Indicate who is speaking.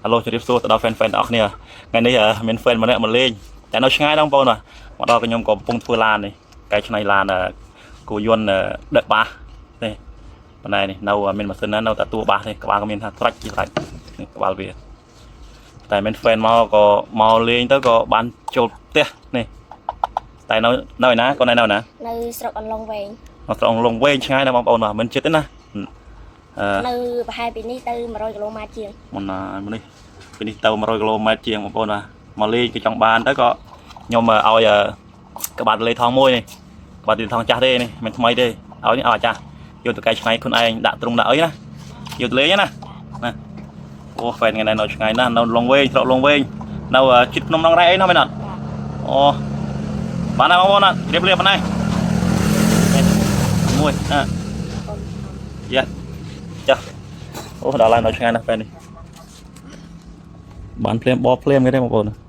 Speaker 1: Hello ជម្រាបសួរទៅដល់ fan fan ទាំងអស់គ្នាថ្ងៃនេះមាន fan ម្នាក់មកលេងតែនៅឆ្ងាយដល់បងប្អូនបាទមកដល់ខ្ញុំក៏កំពុងធ្វើឡាននេះកែច្នៃឡានគោយន្តដឹកបាសនេះប៉ុន្តែនេះនៅមានម៉ាស៊ីនណានៅតែតួបាសទេក្បាលក៏មានថាត្រាច់ជាត្រាច់នេះក្បាលវាតែមាន fan មកក៏មកលេងទៅក៏បានចូលផ្ទះនេះតែនៅនៅឯណាគាត់នៅឯណា
Speaker 2: នៅស្រុកអន្លង់វែង
Speaker 1: មកត្រង់លងវែងឆ្ងាយណាស់បងប្អូនបាទមិនចិត្តទេណាអឺ
Speaker 2: នៅប្រហែលពីនេះទៅ100គីឡូម៉ែត្រជាង
Speaker 1: មុនណាមុននេះពីនេះទៅ100គីឡូម៉ែត្រជាងបងប្អូនបាទមកលេងគឺចង់បានទៅក៏ខ្ញុំឲ្យក្បាលលេថងមួយនេះក្បាលលេថងចាស់ទេនេះមិនថ្មីទេឲ្យនេះឲ្យអាចាស់យកទៅកែច្នៃខ្លួនឯងដាក់ទ្រុងដាក់អីណាយកទៅលេងណាណាអូ fan ថ្ងៃនេះនៅឆ្ងាយណាស់នៅលងវែងស្រុកលងវែងនៅជិតភ្នំដងរែកអីណាមែនអត់អូបានហើយបងប្អូនណាជម្រាបលាប៉ុណ្ណេះមួយណាយ៉ាចាអូដល់ឡើងនៅឆ្ងាយណាស់ fan នេះបានភ្លាមបោភ្លាមគេទេបងប្អូន។